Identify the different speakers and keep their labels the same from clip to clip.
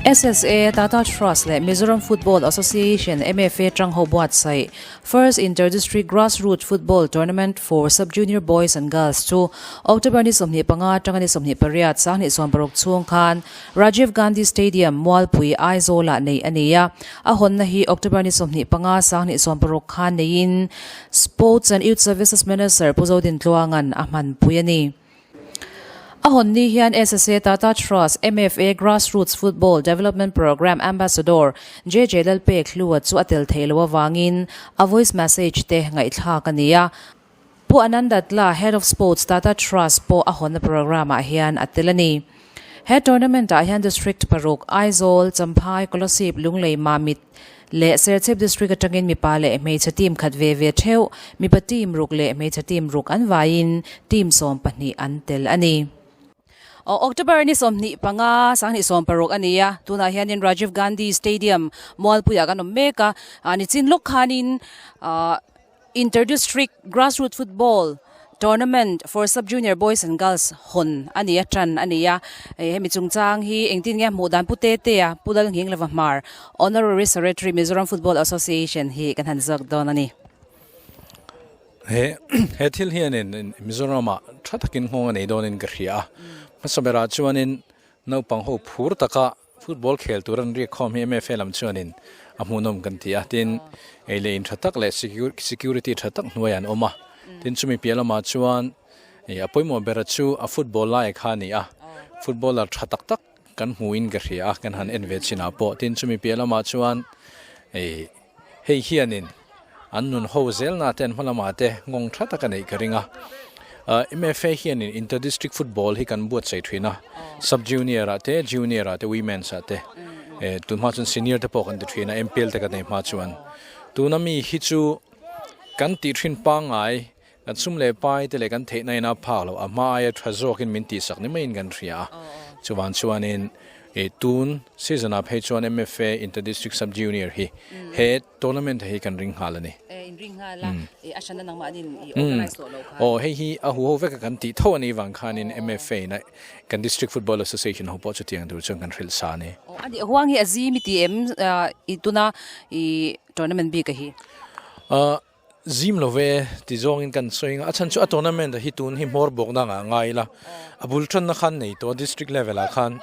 Speaker 1: SSA, Tata Trust leh Mizoram Football Association, MFA, tang ho buatsaih First Inter-District Grassroots Football Tournament for Sub-Junior Boys and Girls chu October ni 25 atanga ni 28 sanghnih sawmparuk chhung khan Rajiv Gandhi Stadium, Mualpui, Aizawl-ah neih a ni a. A hawnna hi October ni 25 sanghnih sawmparuk khan neiin Sports and Youth Services Minister Pu Zodintluanga'n a hmanpui a ni. A hawn ni hian SSA Tata Trust MFA Grassroots Football Development Programme Ambassador JJ Lalpek Hlua chu a tel theih loh avangin a voice message te ngaihthlak a ni a. Pu Anand Datla, Head of Sports Tata Trust pawh a hawnna programme ah hian a tel a ni. He tournament ah hian District paruk, Aizawl, Champhai, Kolasib, Lunglei, Mamit leh Serchhip District atangin mipa leh hmeichhe team khat ve ve theuh, mipa team ruk leh hmeichhe team ruk an vaiin team 12 an tel a ni. October ni 25, 2016 a ni a, tunah hianin Rajiv Gandhi Stadium Mualpuiah kan awm mek a, nichin lawk khanin Inter-District Grassroot Football Tournament for Sub-Junior Boys and Girls hawn a ni a, tan a ni a. Hemi chungchang hi engtin nge hmuh dan Pu Tetea, Pu Lalnghing Lova Hmar, Honorary Secretary Mizoram Football Association hi kan han zawk dawn a ni.
Speaker 2: He he thil hianin Mizoramah tha takin nghawng a nei dawnin ka hria a. Hmasa berah chuanin naupang ho phur taka Football khel tur an riak khawm hi MFA lam chuanin a hmuhnawm kan ti a, tin ei leh in tha tak leh security tha tak hnuaiah an awm a, tin chumi piah lamah chuan a pawimawh bera chu a football lai kha a ni a, footballer tha tak tak kan hmuhin ka hria a, kan han en ve chinah pawh, tin chumi piah lamah chuan hei hianin an nun ho zelna te an hma lamah te nghawng tha tak a neih ka ring a. MFA hianin Inter District Football hi kan buatsaih thin a, Sub Junior ah te, Junior ah te, Women's ah te, tun hma chuan Senior te pawh kan ti thin a, MPL te kan nei hma chuan. Tuna mi hi chu kan tih thin pangngai, kan sum leh pai te leh kan theihna in a phak loh, a hma aia tha zawkin min tihsak ni maiin kan hria a. Chuvang chuanin tun season ah phei chuan MFA Inter District Sub Junior hi he Tournament hi kan ring nghal a ni.
Speaker 1: In ring nghal a, a hran a nangmah an in i organize tawh lo khan.
Speaker 2: Aw hei hi a huho vek a kan tih tho a nih vang khanin MFA in a kan District Football Association ho pawh chutiang tur chuan kan hrilh sa a ni.
Speaker 1: Aw a nih huang hi a zim i ti em i tuna i tournament bik a hi?
Speaker 2: Zim lo ve ti zawngin kan sawi a, a chhan chu a tournament a hi tun hi hmawr bawk na ngah ngai ila, a bul tanna khan nei tawh a district level ah khan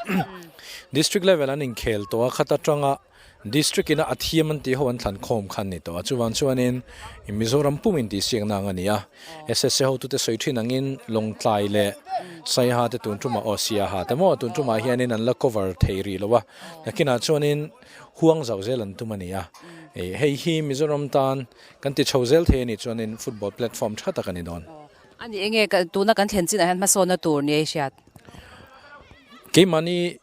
Speaker 2: district level an inkhel tawh a khat atanga district ina a thiam an tih ho an thlan khawm khan ni tawh a, chuvang chuanin Mizoram pum in tih siakna ang a ni a, SSA hotute sawi thin angin Lawngtlai leh Saiha te tun tumah aw Siaha te maw tun tumah hianin an la cover thei rih lo a, nakinah chuanin Huang zauh zel an tum a ni a, hei hi Mizoram tan kan ti chho zel thei a nih chuanin football platform tha tak a ni dawn.
Speaker 1: A ni enge tuna kan thlen chinah hian hmasawnna tur ni ei hriat?
Speaker 2: Keimahni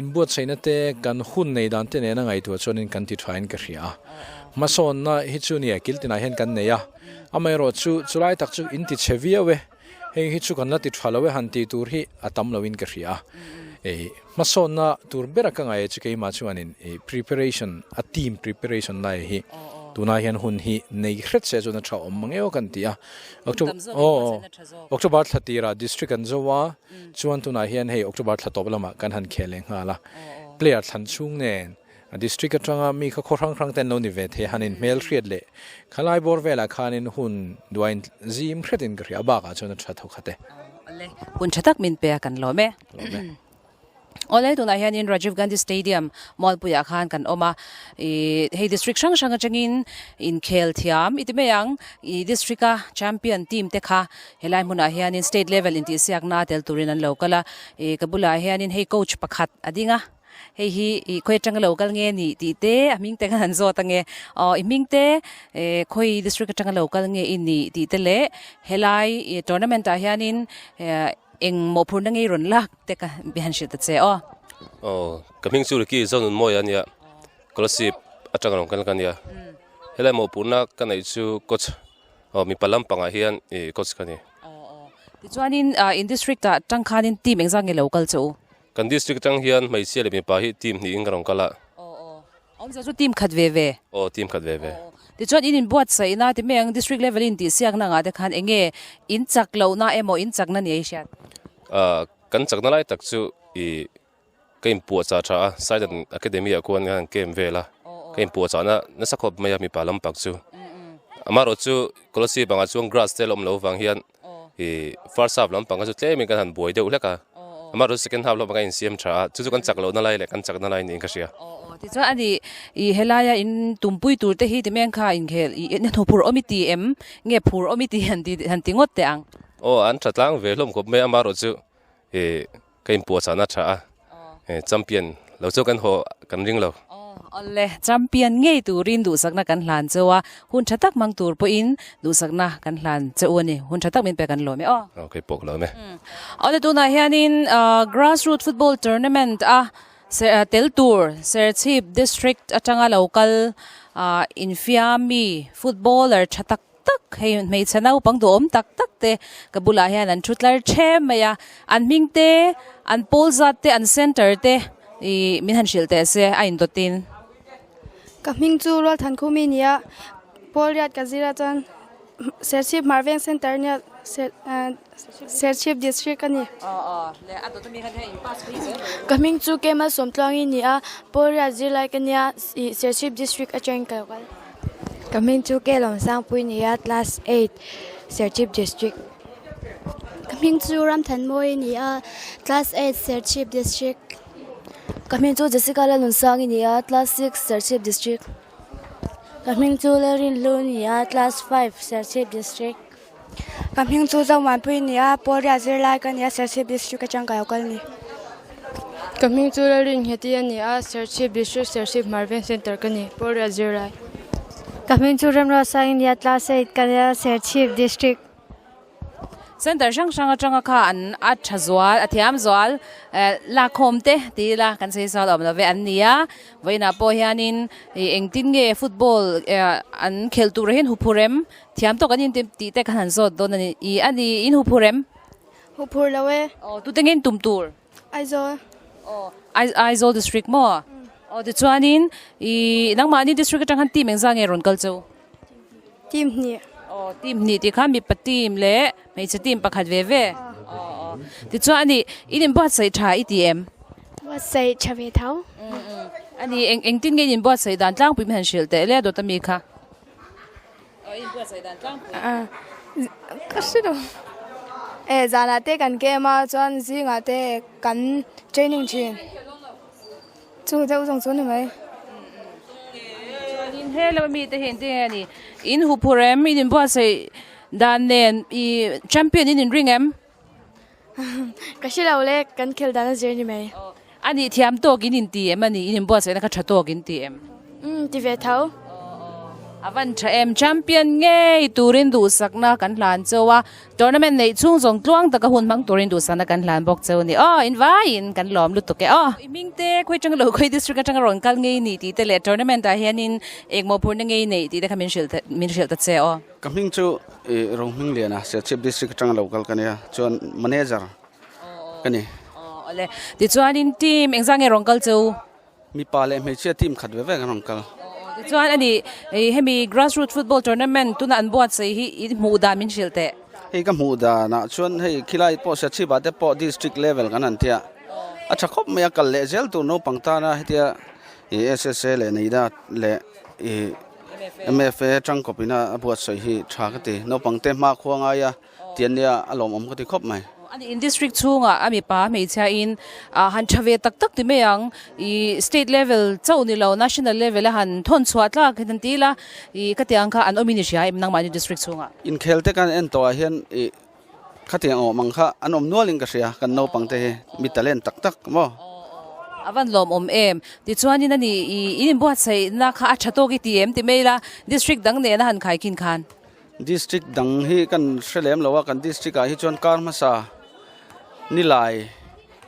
Speaker 2: inbuatsaihna te kan hun nei dan te nena ngaihtuah chuanin kan ti thain ka hria a. Hmasawnna hi chu nia kil tinah hian kan nei a, amaherawh chu chulai tak chu in ti chhe viau e. Hei hi chu kan la ti tha lo e han tih tur hi a tam loin ka hria a. Ei hmasawnna tur bera ka ngaih chu keimah chuanin ei preparation a team preparation lai hi tunah hian hun hi nei hret se chuan a tha awm mang eo kan ti a. October aw October thla tirah district an zo a chuan tunah hian hei October thla tawp lamah kan han khel leh nghal a. Player thlan chhung nen A district atanga mi kha khaw hrang hrang te an lo ni ve thei a, han inhmel hriat leh khalai bawr velah khanin hun duain zim hretin ka hria a, bakah chuan a tha tho khat e.
Speaker 1: Awle, hun tha tak min pe a, kan lawm e.
Speaker 2: Lawm e.
Speaker 1: Awle, tunah hianin Rajiv Gandhi Stadium Mualpuiah khan kan awm a, ih hei district hrang hrang atangin inkhel thiam i ti mai ang, ih district a champion team te kha helai hmunah hianin state level intihsiakna tel turin an lo kal a, ih ka bulah hianin hei coach pakhat a ding a. Hei hi ih khawi atanga lo kal nge nih tih te a hming te khan han zawt ange. Aw i hming te eh khawi district atanga lo kal nge i nih tih te leh helai ih tournament ah hianin eh eng mawhphurhna nge i rawn lak te ka han hrilh ta che aw.
Speaker 3: Aw ka hming chu Ricky Zonunmawia a nia scholarship atanga lo kal ka nia. Helai mawhphurhna ka neih chu coach aw mipa lampangah hian ih coach ka ni.
Speaker 1: Aw aw tichuanin in district ah tang khanin team engzah nge lo kal che u?
Speaker 3: Kan district atang hian hmeichhia leh mipa hi team hnihin ka rawn kal a.
Speaker 1: Aw aw. Awmzia chu team khat ve ve.
Speaker 3: Aw team khat ve ve.
Speaker 1: Aw. Tichuan in inbuatsaihna ti mai ang district level in tihsiakna angah te khan eng nge in chak lohna emaw in chakna ni a i hriat?
Speaker 3: Ah kan chakna lai tak chu i. Ka inpuahchah tha a, Saidan Academy ah khuan ka han camp vel a, ka inpuahchahna nasa khawp mai a mipa lampang chu. Amaherawhchu Kolasib angah chuan grass te a la awm loh avang hian ih first half lampang kha chu tlemin kan han buai deuh hlek a, amaherawhchu second half lampang a insiam tha a, chu chu kan chak lohna lai leh kan chakna lai niin ka hria.
Speaker 1: Tichuan a ni ih helaia in tumpui tur te hi ti meng kha inkhel ih hnathawh phur awm i ti em nge phur awm i ti han ti han ti ngawt teh ang.
Speaker 3: Aw an tha tlang ve hlawm khawp mai a, amaherawhchu ih Ka inpuahchahna tha a, champion lo chu kan haw kan ring lo.
Speaker 1: Awle, champion ngei turin duhsakna kan hlan cheu a, hun tha tak hmang tur pawhin duhsakna kan hlan cheu a ni. Hun tha tak min pe kan lawm e aw.
Speaker 3: Aw, kei pawh ka lawm e.
Speaker 1: Awle, tunah hianin Grassroot Football Tournament a tel tur Serchhip District atanga lo kal infiammi footballer tha tak tak hei hmeichhe naupang duhawm tak tak te ka bulah hian an thu tlar them mai a an hming te an pawl zat te an center te ih min han hrilh teh se a indawt in.
Speaker 4: Ka hming chu Rualthan Khumi a ni a, Paul Riat ka zir a chuan Serchhip Hmarveng Center nia Serchhip District a ni.
Speaker 5: Ka hming chu Kemal Sawmtluangi a ni a, Paul Riat zirlai ka nia ih Serchhip District atangin ka lo kal.
Speaker 6: Ka hming chu Kelawm Sangpui a ni a, Class 8, Serchhip District.
Speaker 7: Ka hming chu Ramthanmawi a ni a, Class 8, Serchhip District.
Speaker 8: Ka hming chu Jessica Lalnunsangi a ni a, Class 6, Serchhip District.
Speaker 9: Ka hming chu Lalrinhlu a ni a, Class 5, Serchhip District.
Speaker 10: Ka hming chu Zomuanpui a ni a, Pawlriat zirlai ka ni a, Serchhip District atang ka lo kal a ni.
Speaker 11: Ka hming chu Lalringheti a ni a, Serchhip District, Serchhip Hmarveng Centre ka ni, Pawlriat zirlai.
Speaker 6: Ka hming chu Remruatsangi a ni a, Class 8 ka ni a, Serchhip District.
Speaker 1: Centre hrang hrang atanga kha an a tha zual, a thiam zual lakkhawm te ti ila kan sawi sawl awm lo ve an ni a, vawiinah pawh hianin ih engtin nge football an khelh turah hian huphurem Thiam tawk an inti tih te khan han zawt dawn a ni. I a ni, in huphur em?
Speaker 4: Huphur lo e.
Speaker 1: Aw, tute nge in tum tur?
Speaker 4: Aizawl.
Speaker 1: Aw, Aizawl district maw? Aw, tichuanin i nangmahni district atang khan team engzah nge rawn kal cheu?
Speaker 4: Team hnih.
Speaker 1: Aw, team hnih tih khan mipa team leh hmeichhe team pakhat ve ve. Aw, aw. Tichuan a ni, in inbuatsaih tha i ti em?
Speaker 7: Buatsaih tha ve tho.
Speaker 1: A ni, eng engtin nge in inbuatsaih dan tlangpui min han hrilh teh le dawt ami kha?
Speaker 4: Ka hre lo. E zanah te kan game a chuan zingah te kan training thin. Chu deuh zawng chu a ni mai.
Speaker 1: Chuanin he lam ami te hi engtin nge a ni? In huphurh em? In inbuatsaih dan nen i champion in inring em?
Speaker 5: Ka hre lo le, kan khel dan a zir ni mai.
Speaker 1: A nih thiam tawk in inti em a ni, in inbuatsaihna kha tha tawk in ti em?
Speaker 5: Umm ti ve tho.
Speaker 1: A van tha em, champion ngei turin duhsakna kan hlan cheu a, tournament neih chhung zawng tluang taka hun hmang turin duhsakna kan hlan bawk cheu a ni. Aw invaiin kan lawm lutuk e aw. I hming te khawi atanga lo khawi district atanga rawn kal ngei ni tih te leh tournament ah hianin engmaw phurna ngei neih tih te kha min hrilh min hrilh ta che aw.
Speaker 12: Ka hming chu i Rohming Liana, Serchhip District atanga lo kal ka nia, chuan Manager ka ni.
Speaker 1: Aw awle, tichuanin team engzah nge rawn kal cheu?
Speaker 12: Mipa leh hmeichhia team khat ve ve kan rawn kal.
Speaker 1: Tichuan ani hemi Grassroot Football Tournament tuna an buatsaih hi i hmuh dan min hrilh teh.
Speaker 12: Hei ka hmuh danah chuan hei khilai pawh Serchhip ah te pawh District level kan han tia, a tha khawp mai a, kal leh zel tur naupang tana hetia i SSA leh Neida leh i MFA tangkawp ina a buatsawi hi tha ka ti. Naupang te hma khua ngai a ti an nia a lawmawm ka ti khawp mai.
Speaker 1: Ani in district chhungah a mipa hmeichhia in han tha ve tak tak ti mai ang. I state level chauh ni lo national level a han thawn chhuah tlak hi an ti ila i ka tiang kha an awm in i hria em nangmahni district chhungah.
Speaker 12: Inkhel te kan en tawh ah hian i Khatiang awm ang kha an awm nualin ka hria, kan naupang te hi mi talent tak tak maw?
Speaker 1: A van lawmawm em? Tichuanin a ni i in inbuatsaihna kha a tha tawk i ti em ti mai ila, district dang nena han khaikhin khan.
Speaker 12: District dang hi kan hre lem lo a, kan district ah hi chuan kar hmasa nilai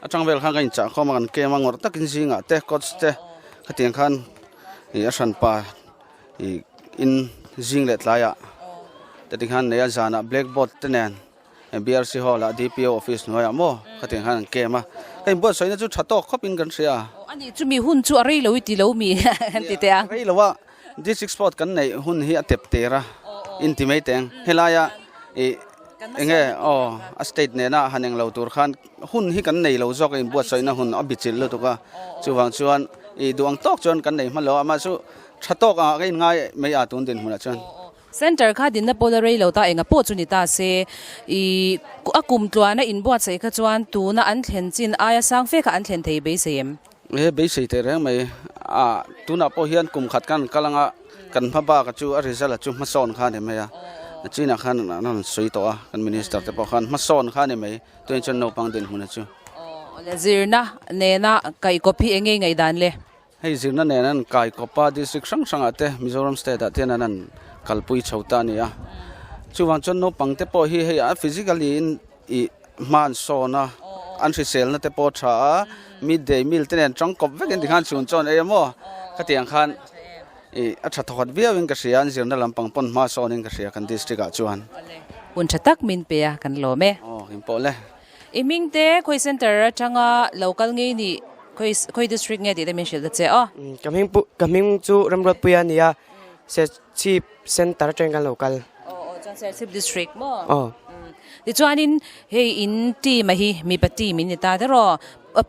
Speaker 12: atang vel khan kan inchah khawm a, kan kem a, ngawrh takin zingah te coach te khatiang khan ih a hranpa Ih in zing leh tlaiah te tikhan nei a zanah blackboard te nen BRC hall ah DPO office hnuaiah maw khatiang khan an kem a ka inbuatsaihna chu tha tawk khawpin kan hria a.
Speaker 1: Aw ani chumi hun chu a rei lo i ti lo mi an ti teh a.
Speaker 12: Rei lo a district sport kan neih hun hi a tep ter a inti mai teng helaia ih. Enge aw a state nena han englo tur khan hun hi kan nei lo zawk a inbuatsaihna hun a bichilh lutuk a, chuvang chuan i duh ang tawk chuan kan nei hman lo a, mahse tha tawk angah ka inngai mai a tun dinhmunah chuan.
Speaker 1: Centre kha dinna pawl a rei lo ta enga pawh chu ni ta se, i a kum tluana inbuatsaih kha chuan tuna an thlen chin aia sang fe kha an thlen thei beisei em?
Speaker 12: He beisei teh reng mai a, tunah pawh hian kum khat khan kal anga kan hma bak a chu a result a chu hmasawn kha a ni mai a, chinah khan an rawn sawi tawh a, kan minister te pawh khan hmasawn kha a ni mai, tunah chuan naupang dinhmun a chu.
Speaker 1: Awle zirna nena kaikawp hi eng nge ngaihdan le?
Speaker 12: Hei zirna nen an kaikawp a, district hrang hrangah te Mizoram state ah te hian an han kalpui chho ta a ni a, chuvang chuan naupang te pawh hi hei a physically in Ih hman sawn a, an hriselna te pawh a tha a, midday meal te nen tangkawp vekin tikhan chhun chuan ei a maw? Khatiang khan ih a tha thawkhat viauin ka hria, an zirna lampang pawn hma sawnin ka hria kan district ah chuan.
Speaker 1: Hun tha tak min pe a, kan lawm e.
Speaker 12: Aw, in pawh le.
Speaker 1: I hming te khawi center atanga lo kal ngei nih khawi khawi district nge tih te min hrilh ta che aw.
Speaker 13: Ka hming pu ka hming chu Ramruatpuia a ni a, Serchhip center atangin kan lo kal.
Speaker 1: Aw aw chuan Serchhip district maw?
Speaker 13: Aw.
Speaker 1: Tichuanin hei in team a hi mipa team in ni ta der aw.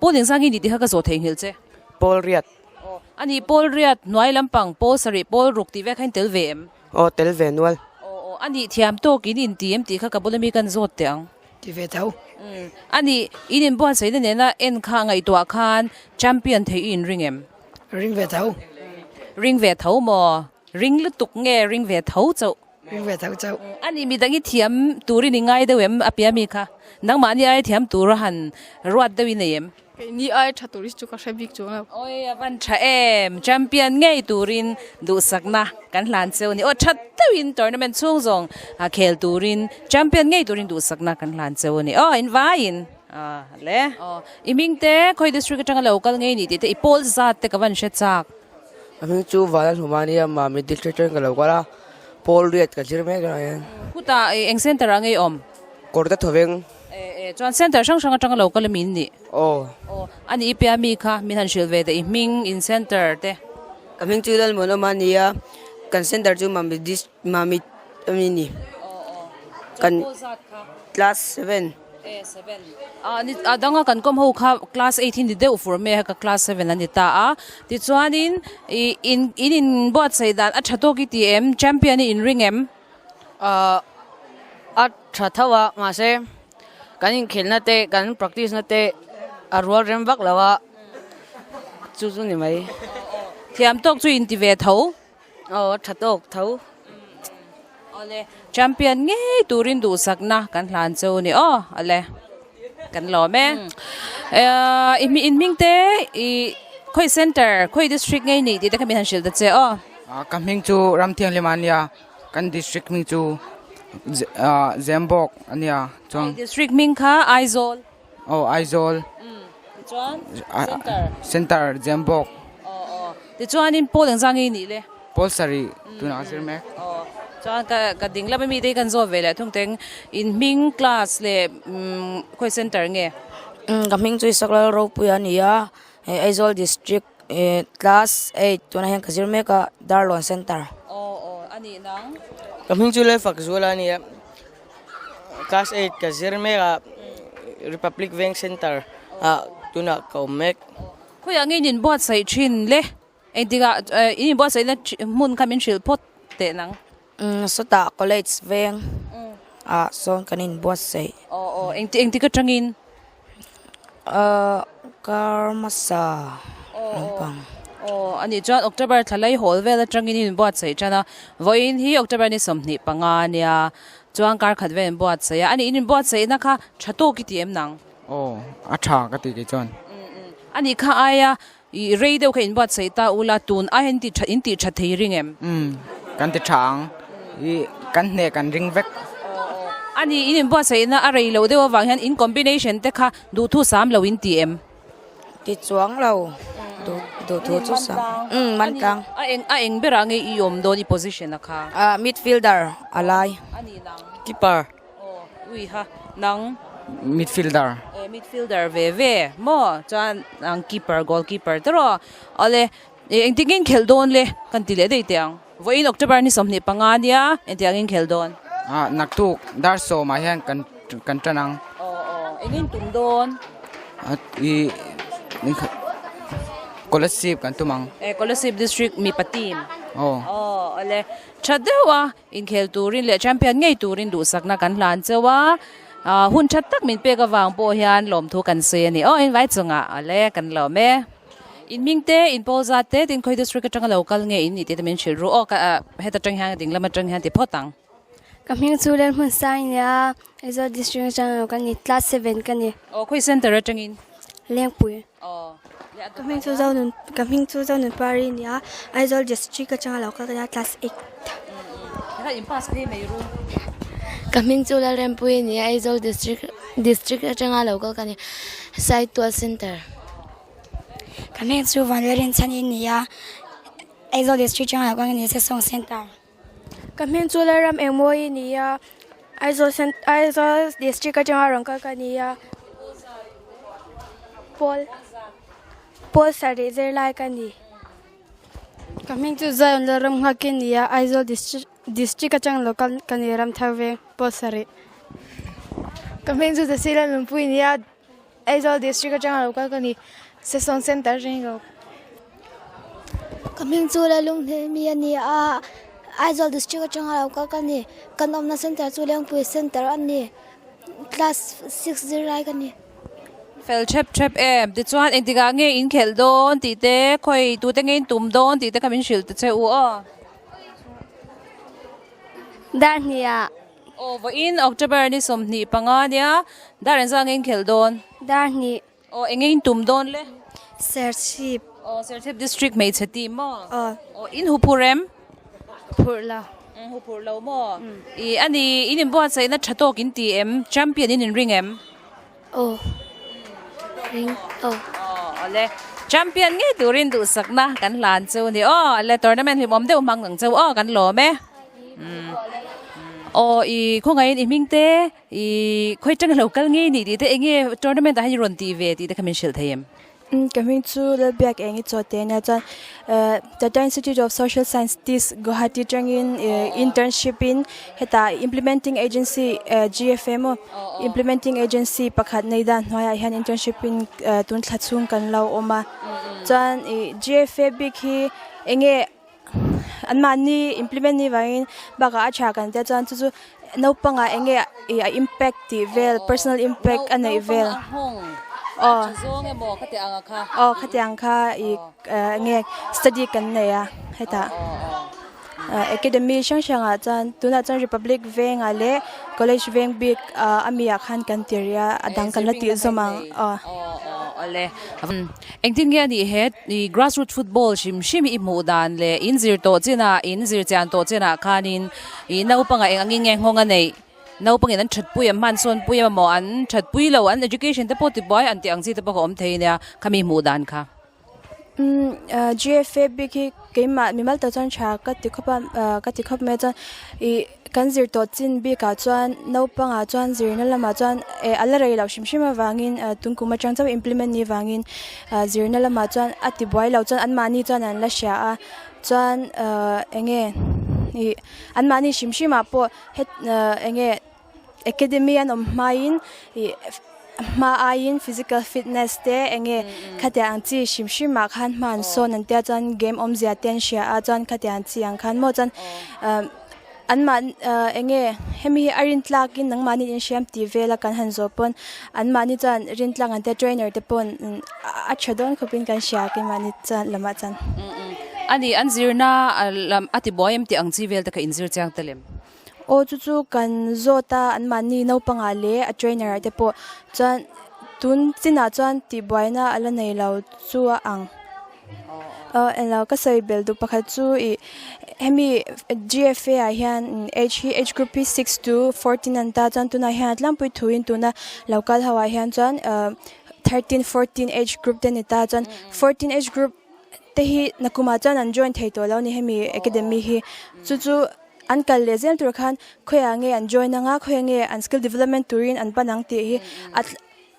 Speaker 1: Pawl engzang hi ni tih kha ka zawh theihnghilh che.
Speaker 13: Pawl riat.
Speaker 1: Aw a nih pawl riat hnuai lampang pawl sarih pawl ruk tih vek kha in tel ve em?
Speaker 13: Aw tel ve nual.
Speaker 1: Aw aw a nih thiam tawk in inti em tih kha ka bula mi kan zawt teh ang.
Speaker 14: Ti ve tho.
Speaker 1: A nih in inbuatsaihna nena en kha ngaihtuah khan champion theih i inring em?
Speaker 14: Ring ve tho.
Speaker 1: Ring ve tho maw? Ring lutuk nge ring ve tho chauh?
Speaker 14: Ring ve tho chauh.
Speaker 1: A nih midang i thiam turin i ngai deuh em a pia mi kha? Nangmahni ai thiam tura han ruat deuh i nei em?
Speaker 11: Keini ai tha tur hi chu ka hre bik chuang lo.
Speaker 1: Awi a van tha em! Champion ngei turin duhsakna kan hlan cheu ni. Aw tha deuhin tournament chhung zawng khel turin champion ngei turin duhsakna kan hlan cheu ni. Aw invaiin. A le. Aw, i hming te khawi district atanga lo kal ngei ni tih te i pawl zat te ka van hre chak.
Speaker 13: Ka hming chu Vanlal Hluma ania, Mami district atangin ka lo kal a, pawl riat ka zir mek a hian.
Speaker 1: Khutah eng center ah ngei awm?
Speaker 13: Kawrte Thawveng.
Speaker 1: E e, chuan center hrang hrang atanga lo kal ami in nih?
Speaker 13: Aw.
Speaker 1: Aw, a nih i pia mi kha min han hrilh ve teh i hming in center te.
Speaker 13: Ka hming chu Lalmuanawma a nia, kan center chu Mami dist Mami ami a ni.
Speaker 1: Aw aw,
Speaker 13: chuan
Speaker 1: pawl zat kha?
Speaker 13: Class seven.
Speaker 1: A danga kan kawm ho kha class eight hi ni deuh fur mai a ka class seven a ni ta a tichuanin ih in in inbuatsaih dan a tha tawk i ti em champion i inring em?
Speaker 15: A tha tho a mahse kan inkhelhna te kan practice na te a rual rem vak lo a chu chu ni mai.
Speaker 1: Thiam tawk chu inti ve tho.
Speaker 15: Aw a tha tawk tho.
Speaker 1: Awle champion ngei turin duhsakna kan hlan cheu ni aw awle kan lawm e. I in hming te i khawi center khawi district ngei ni tih te kha min han hrilh ta che aw.
Speaker 16: Ka hming chu Ramthianghlim a nia kan district hming chu Zembawk a nia
Speaker 1: chuan. District hming kha Aizawl.
Speaker 16: Aw Aizawl.
Speaker 1: Tichuan Center.
Speaker 16: Center Zembawk.
Speaker 1: Aw aw. Tichuanin Pawl engzah nge i nih le?
Speaker 16: Pawl sarih tunah ka zir mek.
Speaker 1: Aw. Chuan ka ka ding lam ami te hi kan zawt ve leh thung teng in hming class leh khawi center nge?
Speaker 17: Ka hming chu Isak Lalropui a ni a, hei Aizawl District class eight tunah hian ka zir mek a Darlawn Center.
Speaker 1: Aw aw a nih nang.
Speaker 13: Ka hming chu Lalfakzuala a ni a. Class eight ka zir mek a, Republic Veng Center ah tunah ka awm mek.
Speaker 1: Khawiah nge in inbuatsaih thin le? Engtikah in inbuatsaihna hmun kha min hrilh phawt teh nang?
Speaker 17: Sawtah College Veng ah sawn kan inbuatsaih.
Speaker 1: Aw aw, engti engtik atangin?
Speaker 17: Kar hmasa lampang.
Speaker 1: Aw anih chuan October thla lei hawl vel atangin in inbuatsaih tan a, vawiin hi October ni 25 a nia, chuan kar khat vel inbuatsaih a, anih in inbuatsaihna kha tha tawk i ti em nang?
Speaker 16: Aw a tha ka ti kei chuan.
Speaker 1: Anih kha aia i rei deuh kha inbuatsaih ta ula tun aia in tih in tih tha thei ring em?
Speaker 16: Umm kan ti tha ang i kan hneh kan ring vek.
Speaker 1: Ani in inbuatsaihna a rei loh deuh avang hian in combination te kha duhthu sam lo in ti em?
Speaker 17: Ti chuang lo duh duhthu chu sam umm man tlang.
Speaker 1: A eng a eng berah nge i awm dawn i position a kha?
Speaker 17: Ah midfielder a lai.
Speaker 1: Ani nang.
Speaker 13: Keeper.
Speaker 1: Aw ui ha nang.
Speaker 16: Midfielder.
Speaker 1: E midfielder ve ve maw chuan ang keeper goalkeeper te rawh awle engtin nge in khelh dawn le kan ti leh daih teh ang. Vawiin October ni 25 nia engtiang in khelh dawn?
Speaker 16: Ah naktuk dar sawmah hian kan kan tan ang.
Speaker 1: Aw aw engin tum dawn?
Speaker 16: Ah ih Kolasib kan tum ang.
Speaker 1: Eh Kolasib district mipa team.
Speaker 16: Aw.
Speaker 1: Aw awle tha deuh a inkhel turin leh champion ngei turin duhsakna kan hlan cheu a ah hun tha tak min pek avang pawh hian lawmthu kan sawi a ni. Aw invai chungah awle kan lawm e. In hming te, in pawl zat te, tin khawi district atanga lo kal nge in nih tih te min hrilh ru. Aw ka heta tang hian ding lam atang hian ti phawt ang.
Speaker 7: Ka hming chu Lalhmun Sang i nia, Aizawl district atanga lo kal ni, class seven ka ni.
Speaker 1: Aw khawi center atangin?
Speaker 7: Lengpui.
Speaker 1: Aw.
Speaker 10: Ka hming chu Zonun, ka hming chu Zonun Pari i nia, Aizawl district atanga lo kal ka nia, class eight.
Speaker 1: Tikha in pass phei mai ru.
Speaker 9: Ka hming chu Lalrempui i nia, Aizawl district district atanga lo kal ka ni, Saitual center.
Speaker 10: Ka hming chu Vanlalin chhan i ni a, Aizawl District chungah kawng i ni Sesawng Centre.
Speaker 4: Ka hming chu Lalram Engmawi i ni a, Aizawl Aizawl District atanga rawn kal ka ni a, Pawl Pawl sarih zirlai ka ni.
Speaker 11: Ka hming chu Zion Lalram Nghak i ni a, Aizawl District District atang lo kal ka ni Ramthar Veng, Pawl sarih.
Speaker 4: Ka hming chu Cecilia Nunpui i ni a. Aizawl District atanga lo kal ka ni, Sesawng Centre atangin ka lo kal.
Speaker 7: Ka hming chu Lalunghnehmi a ni a, Aizawl District atanga lo kal ka ni. Kan awmna centre chu Lengpui Centre a ni, class six zirlai ka ni.
Speaker 1: Fel thep thep em, tichuan engtikah nge in khelh dawn tih te, khawi tute nge in tum dawn tih te kha min hrilh ta che u aw.
Speaker 7: Dar hniah.
Speaker 1: Aw vawiin October ni 25 nia dar engzah nge in khelh dawn?
Speaker 7: Dar hnih.
Speaker 1: Aw enge in tum dawn le?
Speaker 7: Serchhip.
Speaker 1: Aw Serchhip district hmeichhe team maw?
Speaker 7: Aw.
Speaker 1: Aw in huphurh em?
Speaker 11: Huphurh lo.
Speaker 1: Huphurh lo maw? I ani in inbuatsaihna tha tawk in ti em? Champion in inring em?
Speaker 7: Aw ring aw.
Speaker 1: Aw awle champion ngei turin duhsakna kan hlan chu ni aw awle tournament hlimawm deuh hmang ang cheu aw kan lawm e. Aw i khawngaihin i hming te i khawi tang lo kal ngei ni tih te enge tournament ah hian i rawn tih ve tih te kha min hrilh thei em?
Speaker 10: Ka hming chu Lalbiak eng i chaw te ania chuan Tata Institute of Social Science TISS Guwahati atangin internship in hetah implementing agency GFA maw implementing agency pakhat nei dan hnuaiah hian internship in tun thla chhung kan lo awm a chuan ih GFA bik hi enge an mahni implement ni vangin bakah a tha kan tia chuan chu chu naupangah eng nge ih a impact tih vel personal impact a neih vel aw aw khatiang kha ih eng nge study kan nei a hetah academy hrang hrangah chuan tunah chuan republic vengah leh college veng bik ah ami ah khan kan ti rih a a dang kan la tih zawm ang aw.
Speaker 1: Awle Engtin nge a nih he i grassroot football hrim hrim i hmuh dan leh in zir tawh chinah in zir chian tawh chinah khanin i naupangah eng angin nge nghawng a neih naupangin an thatpui an hmansawnpui emaw an thatpui lo an education te pawh tibuai an tih ang chi te pawh ka awm thei nia khami hmuh dan kha.
Speaker 10: Umm GFA bik hi keimah mimal tak chuan tha ka ti khawp a ka ti khawp mai a chuan ih Kan zir tawh chin bikah chuan naupangah chuan zirna lamah chuan eh a la rei loh hrim hrim avangin eh tun kum atang chauh implement ni vangin ah zirna lamah chuan a ti buai lo chuan anmahni chuan an la hria a chuan ah eng nge ih anmahni hrim hrimah pawh het ah eng nge academy an awm hmain ih hma aiin physical fitness te eng nge khatiang ang chi hrim hrimah khan hma an sawn an tia chuan game awmzia te an hria a chuan khatiang chi ang khan maw chuan ah. An mah eng nge hemi hi a rin tlakin nangmahni in hriam tih vela kan han zawh pawn anmahni chuan rin tlak an tia trainer te pawn a tha dawn khawpin kan hria keimahni chuan lamah chuan.
Speaker 1: A ni an zirna lam a ti buai em tih ang chi vel te kha in zir chiang tel em?
Speaker 10: Aw chu chu kan zawt a anmahni naupangah leh a trainer ah te pawh chuan tun chinah chuan tihbuaina a la nei lo chu a ang. Aw englo ka sawi bel duh pakhat chu ih hemi GFA ah hian age hi age group hi six to 14 an ta chuan tunah hian a tlangpui thuin tuna lo kal ho ah hian chuan ah 13 14 age group te ni ta chuan 14 age group te hi nakumah chuan an join thei tawh lo a ni hemi academy hi chu chu an kal leh zel tur khan khawiah nge an join anga khawiah nge an skill development turin an pan ang tih hi a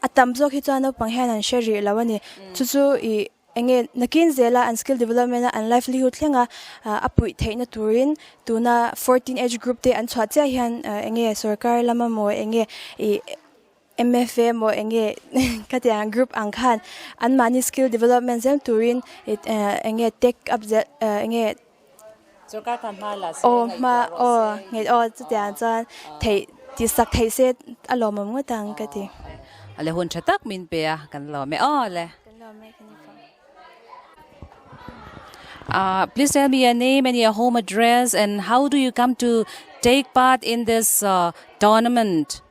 Speaker 10: a tam zawk hi chuan naupang hian an hre rih lo a ni chu chu ih. Enge nakin zela an skill development a an livelihood thlenga a puih theihna turin tuna 14 age group te an chhuah chiah hian enge sorkar lama maw enge ih MFA maw enge khatiang group ang khan anmahni skill development zel turin enge take up zel enge
Speaker 1: Sorkar khan hma la se
Speaker 10: aw hma aw ngei aw chutiang chuan theih tihsak theih se a lawmawm ngawt ang ka ti.
Speaker 1: Ale hun tha tak min pe a kan lawm e aw le.
Speaker 10: Kan lawm e kan infawm.
Speaker 1: Ah please tell me your name and your home address and how do you come to take part in this tournament.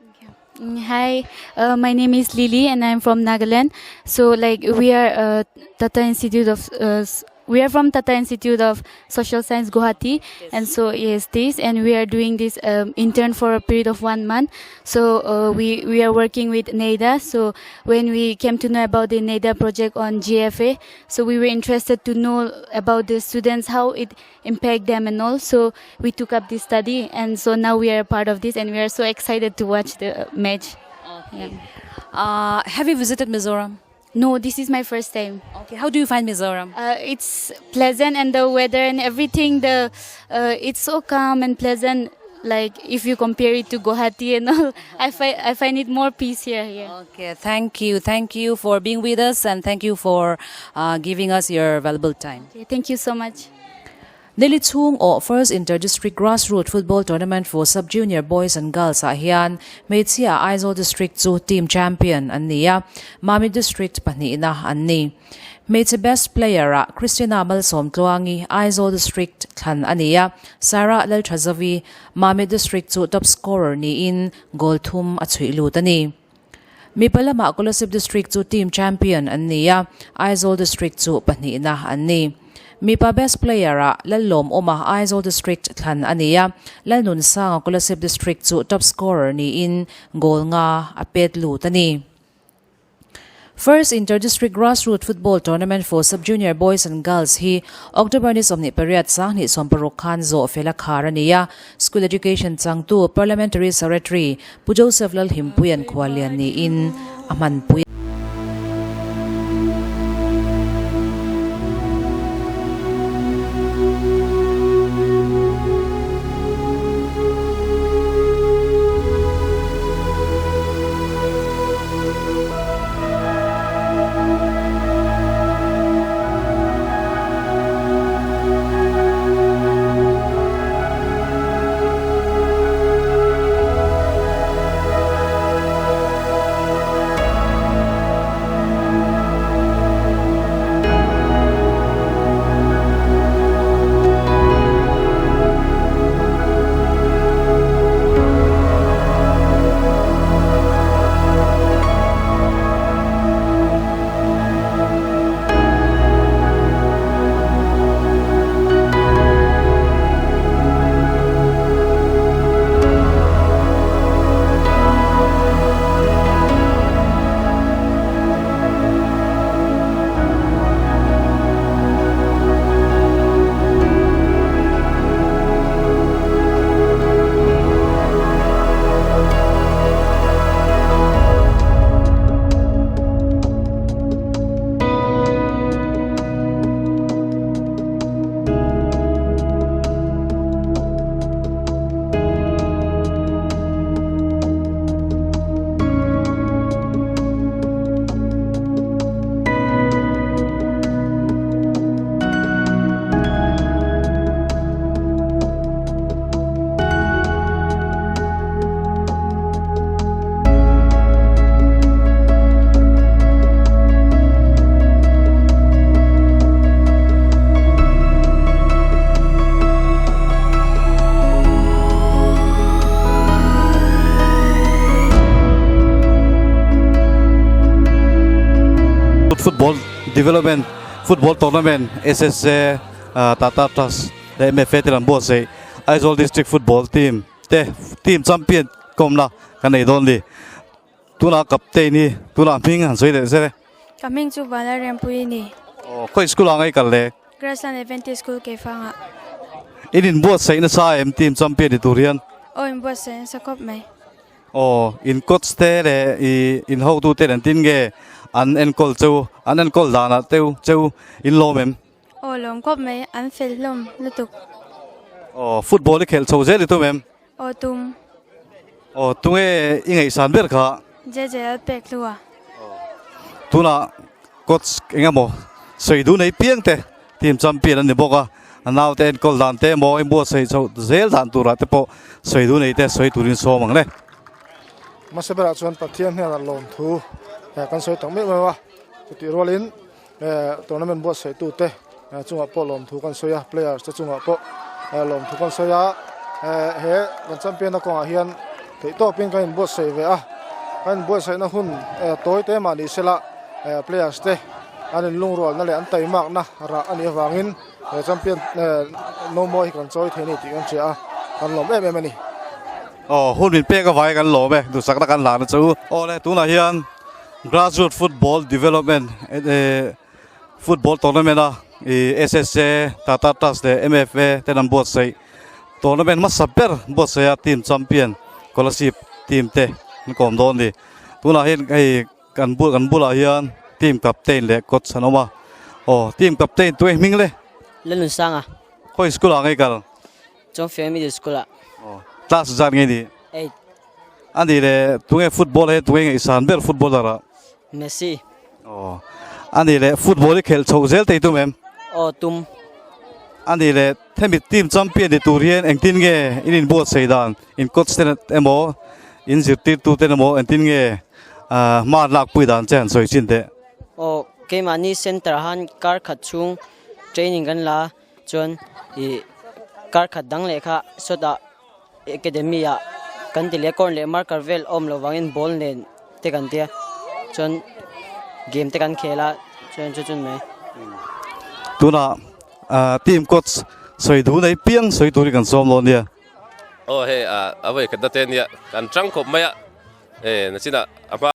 Speaker 5: Hi, uh, my name is Lily and I'm from Nagaland. So like we are uh, Tata Institute of uh, we are from Tata Institute of Social Science Guwahati yes. and so yes this and we are doing this um, intern for a period of one month. So uh, we we are working with NEDA. So when we came to know about the NEDA project on GFA, so we were interested to know about the students how it impact them and all. So we took up this study and so now we are a part of this and we are so excited to watch the match.
Speaker 1: Okay. Yeah. Uh, have you visited Mizoram?
Speaker 5: No, this is my first time.
Speaker 1: Okay, how do you find Mizoram?
Speaker 5: Uh, it's pleasant and the weather and everything. The uh, it's so calm and pleasant. Like if you compare it to Guwahati and all, I find I find it more peace here. Yeah.
Speaker 1: Okay, thank you, thank you for being with us and thank you for uh, giving us your valuable time.
Speaker 5: Okay, thank you so much.
Speaker 1: Nili chhung awh First Inter-District Grassroot Football Tournament for Sub-Junior Boys and Girls ah hian hmeichhia Aizawl District chu team champion an ni a, Mamit District pahnihna an ni. Hmeichhe Best Player ah Christina Malsawmtluangi, Aizawl District thlan a ni a, Sarah Lalthazavi, Mamit District chu top scorer niin goal thum a chhuih lut a ni. Mipa lamah Kolasib District chu team champion an ni a, Aizawl District chu pahnihna an ni. Mipa Best Player ah Lallawmawma Aizawl District thlan a ni a, Lalnunsanga Kolasib District chu top scorer niin goal nga a pet lut a ni. First Inter-District Grassroot Football Tournament for Sub-Junior Boys and Girls hi October ni 28 2016 khan zawh fel a khar a ni a, School Education changtu Parliamentary Secretary Pu Joseph Lalhimpuia'n khuallian niin a hmanpui.
Speaker 18: Football Development Football Tournament SSA Tata Trust leh MFA te an buatsaih Aizawl District Football Team te team champion kawmna kan nei dawn a ni. Tunah captain hi tunah hming han sawi leh zel e.
Speaker 10: Ka hming chu Vanlal Rempuii a ni.
Speaker 18: Aw khawi school ah ngai kal le?
Speaker 10: Grassland Adventist School Keifangah.
Speaker 18: In inbuatsaih nasa em team champion ni tur hian?
Speaker 10: Aw inbuatsaih nasa khawp mai.
Speaker 18: Aw in coach te leh i in hotu te nen tin nge? an enkawl cheu an enkawl danah teu cheu in lawm em?
Speaker 11: Aw lawm khawp mai, an fel hlawm lutuk.
Speaker 18: Aw football i khelh chho zel i tum em?
Speaker 11: Aw tum.
Speaker 18: Aw tunge i ngaihsan ber kha?
Speaker 11: JJ Lalpekhlua.
Speaker 18: Tunah coach eng emaw sawi duh nei piang te team champion an ni bawk a, a naute enkawl dan te emaw inbuatsaih chhoh zel dan turah te pawh sawi duh nei te sawi turin sawm ang le.
Speaker 19: Hmasa berah chuan Pathian hnenah lawmthu kan sawi tak meuh meuh a, chutih rualin Tournament buatsaih tute chungah pawh lawmthu kan sawi a, players te chungah pawh lawmthu kan sawi a, he kan champion na kawngah hian theihtawpin kan inbuatsaih ve a, kan inbuatsaihna hun tawi te mah ni sela players te an inlungrualna leh an taimakna rah a nih avangin he champion no mawi hi kan chawi thei a ni tih kan hria a, kan lawm em em a ni.
Speaker 18: Aw hun min pek avangin kan lawm e, duhsakna kan hlan a chu. Awle tunah hian Grassroot Football Development Football Tournament a SSA, Tata Trust leh MFA ten an buatsaih tournament hmasa ber buatsaih a team champion Kolasib team te an kawm dawn a ni. Tunah hian hei kan bul kan bulah hian team captain leh coach an awm a. Aw team captain tu hming le?
Speaker 13: Lalnunsanga.
Speaker 18: Khawi school ah ngei kal?
Speaker 13: Chawngfiang Middle School ah.
Speaker 18: Aw class zat ngei ni?
Speaker 13: Eight.
Speaker 18: A nih le tunge football he tunge ngaihsan ber footballer ah?
Speaker 13: Messi.
Speaker 18: Aw. A nih le football hi khelh chhoh zel thei tum em?
Speaker 13: Aw tum.
Speaker 18: A nih le hemi team champion ni tur hian engtin nge in inbuatsaih dan in coach ten emaw in zirtirtu ten emaw engtin nge hma an lakpui dan che han sawi chin teh?
Speaker 13: Aw keimahni center ah han kar khat chhung training kan la a. Chuan ih kar khat dang leh kha sawtah academy ah kan ti leh corn leh marker vel awm loh vangin ball nen te kan tia chuan game te kan khel a chuan chu chu ni mai.
Speaker 18: Tunah ah team coach sawi duh nei piang sawi tur hi kan sawm lo nia.
Speaker 3: Aw hei ah a vawi khat na te nia kan tang khawp mai a e nachinah a hma.